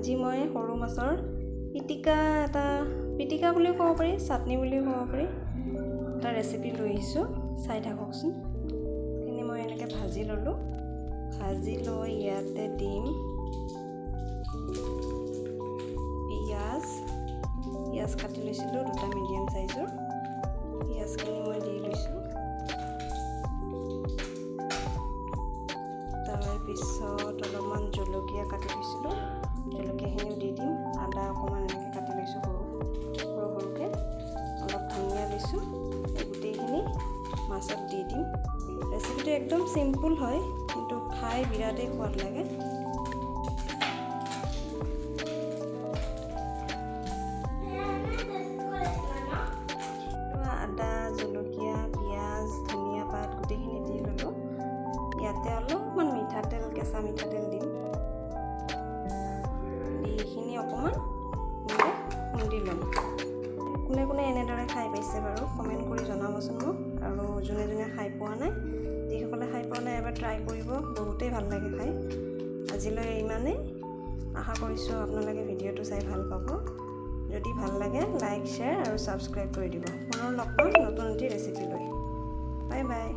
আজি মই সৰু মাছৰ পিটিকা এটা, পিটিকা বুলিও ক'ব পাৰি, চাটনি বুলিও ক'ব পাৰি, এটা ৰেচিপি লৈ আহিছোঁ, চাই থাককচোন। এইখিনি মই এনেকৈ ভাজি ল'লোঁ। ভাজি লৈ ইয়াতে দিম পিঁয়াজ। পিঁয়াজ কাটি লৈছিলোঁ দুটা মিডিয়াম চাইজৰ, পিঁয়াজখিনি মই দি লৈছোঁ। তাৰপিছত অলপমান জলকীয়া কাটি লৈছিলোঁ, জলকীয়াখিনিও দি দিম। আদা অকণমান এনেকৈ কাটি লৈছোঁ সৰু সৰু সৰুকৈ, অলপ ধনিয়া লৈছোঁ। এই গোটেইখিনি মাছত দি দিম। ৰেচিপিটো একদম চিম্পুল হয়, কিন্তু খাই বিৰাটেই সোৱাদ লাগে। আদা, জলকীয়া, পিঁয়াজ, ধনিয়া পাত গোটেইখিনি দি ল'লোঁ। ইয়াতে অলপমান মিঠাতেল, কেঁচা মিঠাতেল দিম। দি এইখিনি অকণমান এনেকৈ খুন্দি ল'ম। কোনে কোনে এনেদৰে খাই পাইছে বাৰু কমেণ্ট কৰি জনাবচোন মোক। আৰু যোনে যোনে খাই পোৱা নাই, যিসকলে খাই পোৱা নাই, এবাৰ ট্ৰাই কৰিব, বহুতেই ভাল লাগে খাই। আজিলৈ ইমানেই। আশা কৰিছোঁ আপোনালোকে ভিডিঅ'টো চাই ভাল পাব। যদি ভাল লাগে, লাইক, শ্বেয়াৰ আৰু ছাবস্ক্ৰাইব কৰি দিব। পুনৰ লগ পাম নতুন এটি ৰেচিপি লৈ। Bye bye.